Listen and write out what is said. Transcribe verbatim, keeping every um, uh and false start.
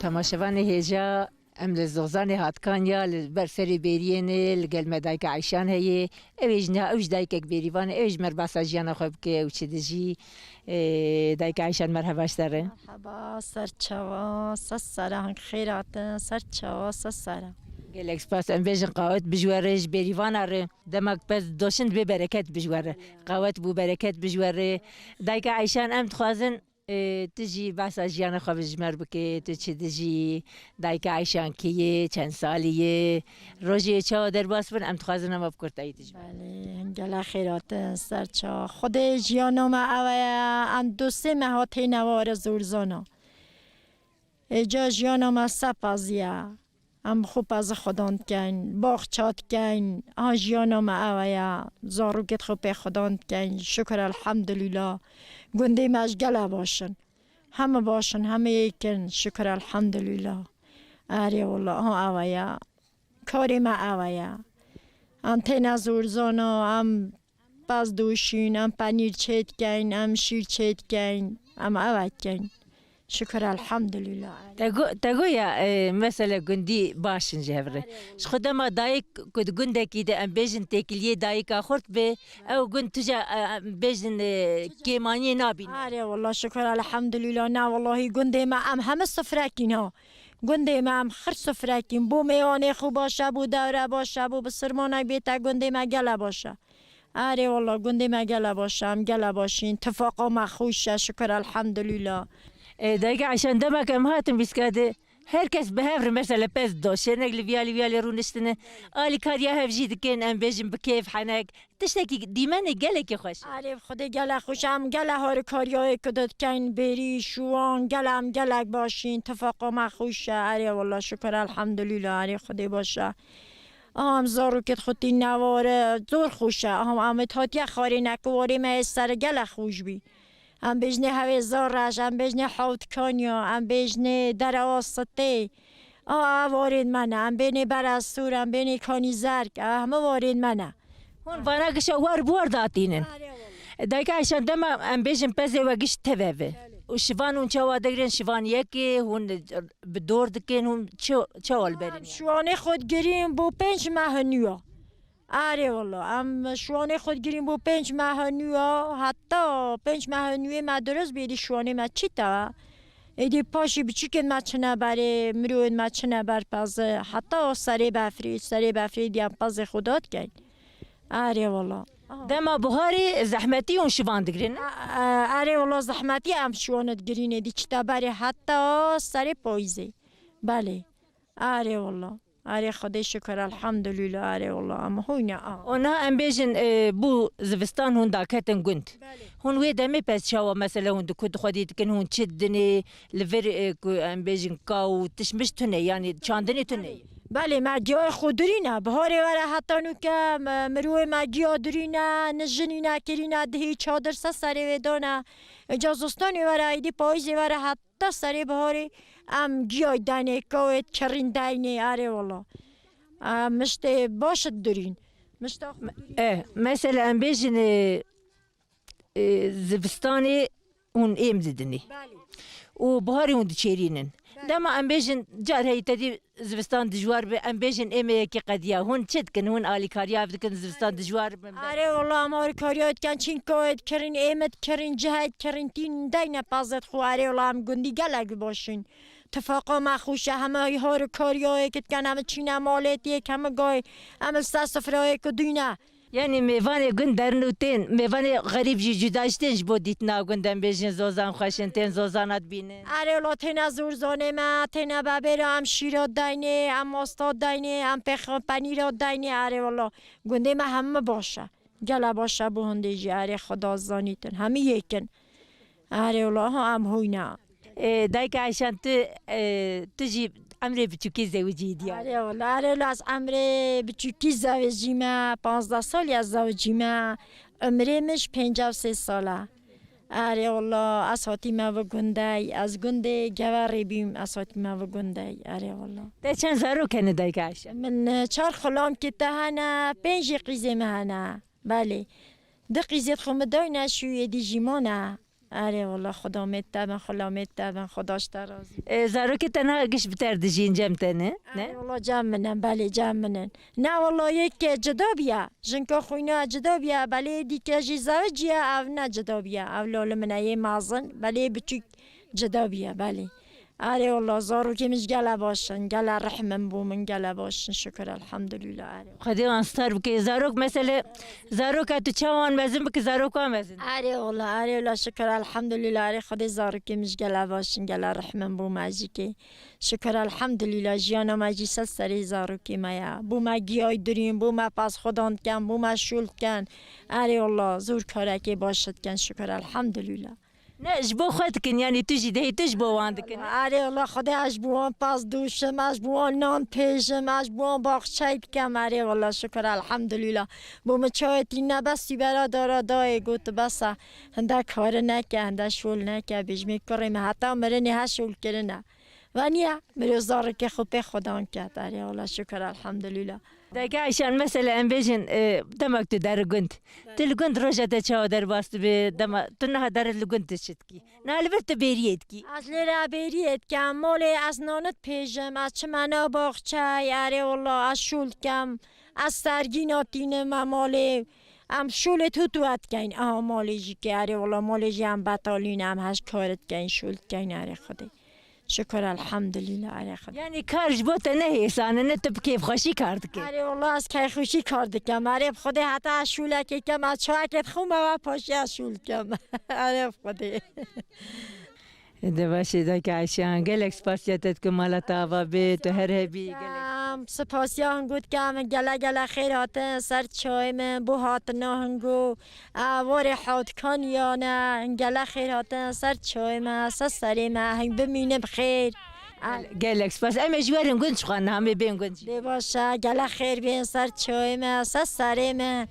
Temaşevanê hêja, em li Zozanê Hatkanya, li ber serê bêriyê ne, li gel me dayika Eyşan heye. Ew ê ji niha, ew ji dayikek bêrîvan e, ew ê ji me re behsa jiyana xwe bike û çi dijî. Ê, dayika Eyşan, merheba ji te re. Merheba, ser çava, ser sera, hing xêr hatin, ser çava, ser sera. Gelek spas, em bêjin qawet bi ji we re, ji bêrîvana re. Demek pez doşin dibê bereket bi ji we re. Qawet bû, bereket bi ji we re. Dayika Eyşan, em dixwazin, ê, tu jî behsa jiyana xwe bi ji me re bike, tu çi dijî, dayika Eyşan kî ye, çend salî ye, rojê çawa derbas bin, em dixwazin hema bi kurtayî tu ji me re. Belê, gelek xêr hatin, ser çava. Xwedê jiyana me ew e, em du sê meha têne ware Zorzana. Êca jiyana me sep pezî ye. Em bi xwe pezî Xudan dikeyn, baxça dikeyn, ha jiyana me ew e ya, zarokêt xwe pê Xudan dikeyn, şikir elhamdulîla. Gundê me ji gele baş in. Heme baş in, heme yek in, şikir elhamdulîla. Erê wela, ha ew e ya. Karê me ew e ya. Em têne Zorzana, em pez doşîn, em penîr çêdikeyn, em şîr çêdikeyn, em ew e dikeyn. Şikir elhamdulîla. Te go-, te goya, e, mesele gundî baş in ji hev re. Ji xwe dema dayik ku di gundekî de em bêjin têkiliyê dayika xurt be, ew gund tija, e, em bêjin, e, kêmaniyê nabîne. Arê wela şikir elhamdulîla. Na welahî gundê me em heme sifrekîn ha. Gundê me em xir sifrekîn. Bo mêvanê xwe baş e, bo dewre baş e, bo bisirmanek bête gundê me gele baş e. Erê wela gundê me gele baş e, em gele başîn. Tifaqa me xweş e, şikir elhamdulîla. E, dayika Eyşan, demek em hatin bîskadê. Her kes bi hev re mesele pez didoşe, nek li viya li viya lê rûniştine. Alîkariya hev jî dikin, em bêjin bi kêf henek. Tiştekî dîmenê gelekî xweş e. Erê, bi Xwedê gelek xweş e. Em gelek harîkariyayê ku dikeyn bêrî, şiwan, gelek em gelek başîn. Tifaqa me xweş e. Erê, wela şikir elhamdulîla. Erê, Xwedê baş e. Aha, em zarokêt xwe tîne ware, zor xweş e. Aha, em ê hatiye xwarê ne ku warê me yê ser gelek xweş bî. Em bêjinê hevê Zareş, em bêjinê Hewtkaniya, em bêjinê Derewa Sitê. A, a warên me ne, em bênê Beresûr, em bênê Kanîzerk, a, hemû warên me ne. Hûn vana gişa war bi war datînin. Arê wela. Dayika Eyşan, dema em bêjin pezê we gişt teve ve. Belê. Û şivan hûn çawa digrin, şivan yekê, hûn bi dor dikin, hûn çi, çawa li berî ne? Em şiwanê xwe digirîn bo pênc meh nû ya. Arê wela, em şiwanê xwe digirîn bo pênc meha nû ya, heta pênc meha nûyê me dirust bê, êdî şiwanê me çîta. Êdî paşî biçûkên me çine berê, mirovên me çine ber pezê, heta serê befrê, serê befrê dî em pezê xwe dikeyn. Arê wela. Dema buharê zehmetî hûn şivan digirin? A, a, erê wela zehmetî em şiwanê digirîn, êdî çîta berê heta serê payîzê. Belê. Arê wela. Arê Xwedê şikir, elhamdulîla, arê wela, em hûne a. Ona em bêjin, e, bû zivistan hûn daketin gund. Belê. Hûn wê demê pez çawa, mesela hûn di ku xwedî dikin, hûn çi dinê, li vir, e, ku em bêjin ka û tişmiş tune, yanî çandinê tune? Belê, me giyayê xwe dirîne, biharê were heta nûke, me, mirovê me giya dirîne, ne jinîne kirîne, dihî çadir ser serê wê dane. Îca zistanê were, êdî payîzê were het-, ta serê biharê em giyay daynê, kawê kirîn daynê, arê wela. Em miştê baş dirîn. Mişta xwe dirîn. E, mesela em bêjin, e, e, zivistanê hûn êm didinê. Belê. Û biharê hûn diçêrînin. Belê. Dema em bêjin car heyî te dî zivistan dijwar be, em bêjin êm ê yekê qediya. Hûn çi dikin? Hûn alîkariya ev dikin, zivistan dijwar bin? Arê wela, em alîkariya dikin, çîn kawê dikirin, êmê dikirin, cihê dikirin, tîn deyne pezet xwe. Arê wela, em gundî gelek baş in. Tifaqa me xweş e, heme harîkariyayê dikin, em çîne malêtiyê, heme gay, em li ser sifrayê ku dîne. Yanî mêvanê gund derin û tên, mêvanê xerîb jî cuda ji tên ji bo dîtina gund, em bêjin zozan xweş in, tên zozana dibînin. Erê wela têne zorzanê me, têne bebêra em şîra daynê, em asta daynê, em pêx penîra daynê, erê wela gundê me hemû baş e. Gele baş e bo hundê jî, erê Xweda zanîtin, hemî yek in. Erê wela, ha em hûyna. E, dayika Eyşan, tu, e, tu jî emrê biçûkî zewicî diyar. Erê wela, erê wela ez emrê biçûkî zewicî me, panzdeh salî ez zewicî me. Umrê min ji pêncî û sê sal e. Erê wela, ez hatîme vi gundey, ez gundê Geverê bîm, ez hatîme vi gundey. Erê wela. Te çend zarok hene dayika Eyşan? Min, e, çar xulamkî te hene, pênc jî qîzê min hene. Belê. Di qîzêt xwe min dayne, şûyê dî jî mane. Erê wala, Xuda mê te bin, Xula mê te bin, Xuda ji te razî. E, zarokê te niha giş bi te re dijîn, cem te ne? Ne? Erê wala, cem min in, belê, cem min in. Ne wala, yek cida bûye, jinka xwîna cida bûye, belê dîke jî zewiciye, ev ne cida bûye. Ev lali min e yê mezin, belê biçûk cida bûye, belê. Erê wala, zarokê min ji gele baş in, gele rehmin bû min, gele baş in, şikir elhamdulîla, erê. Xwedê wan star bike. Zarok, mesele, zaroka tu çawan mezin bike, zarok wan mezin. Erê wala, erê wala, şikir elhamdulîla, erê Xwedê, zarokê min ji gele baş in, gele rehmin bû me jî kê. Şikir elhamdulîla, jiyana me jî ser serê zarokê me ye. Bû me giyay dirîn, bû me pas xwedan dikin, bû me şûl dikin. Erê wala, zor karekê baş dikin, şikir elhamdulîla. Ne, ji bo xwe dikin, yanî tu jî dehê tu ji bo wan dikin? Erê wala, Xwedê ez ji bo wan pas dûşim, ez ji bo wan nan pêjim, ez ji bo wan baxçeyê dikim. Erê wala, şikir elhamdulîla. Bo min çayê tîne, bes sîbera dara dayê, got bes e, hinde kari neke, hinde şol neke, bêjimê kurê min heta mirinê he şol kirine. Ve niye? Mirov zarokê xwe pê xwedan ket. Erê wala, şikir elhamdulîla. Dayika Eyşan, mesela em bêjin, e, demek tu der gund. Tu li gund roja te çawa derbas dibe, dema tu niha der li gund tu çi dikî? Niha li vir tu bêriyê dikî. Ez lê re bêriyê dikim, malê ez nanit pêjim, ez çime nav baxçeyê, erê wala, ez şûl dikim, ez sergîna tînim, em malê, em şûlê tu tu dikeyn, aha malê jî kê, erê wala, malê jî em betalîn, em heş kar dikeyn, şûl dikeyn, erê Xwedê. Şikir elhamdulîla, erê Xwedê. Yanî kar ji bo te ne hêsan e, ne tu bi kêfxweşî kar dikî? Erê wala, ez keyfxweşî kar dikim. Erê bi Xwedê, heta ez şûlekê kem, ez çayekê dixwim, ew paşê ez şûl dikim. Erê bi Xwedê. De baş e, dayika Eyşan, gelek spasiya te dikim, mala te ava bê, tu her hebî, gelek. Em, spasiya hingo dikim, gele gele xêr hatin ser çayê min, bo hatina hingo. A, warê hewdkan yane, gele xêr hatin ser çayê me, ser serê me, hing bimîne bi xêr. A, Gelek spas. Em ê ji we re gund jixwe niha, em ê bên gund jî. Dê baş e, gele xêr bên ser çayê me, ser serê me.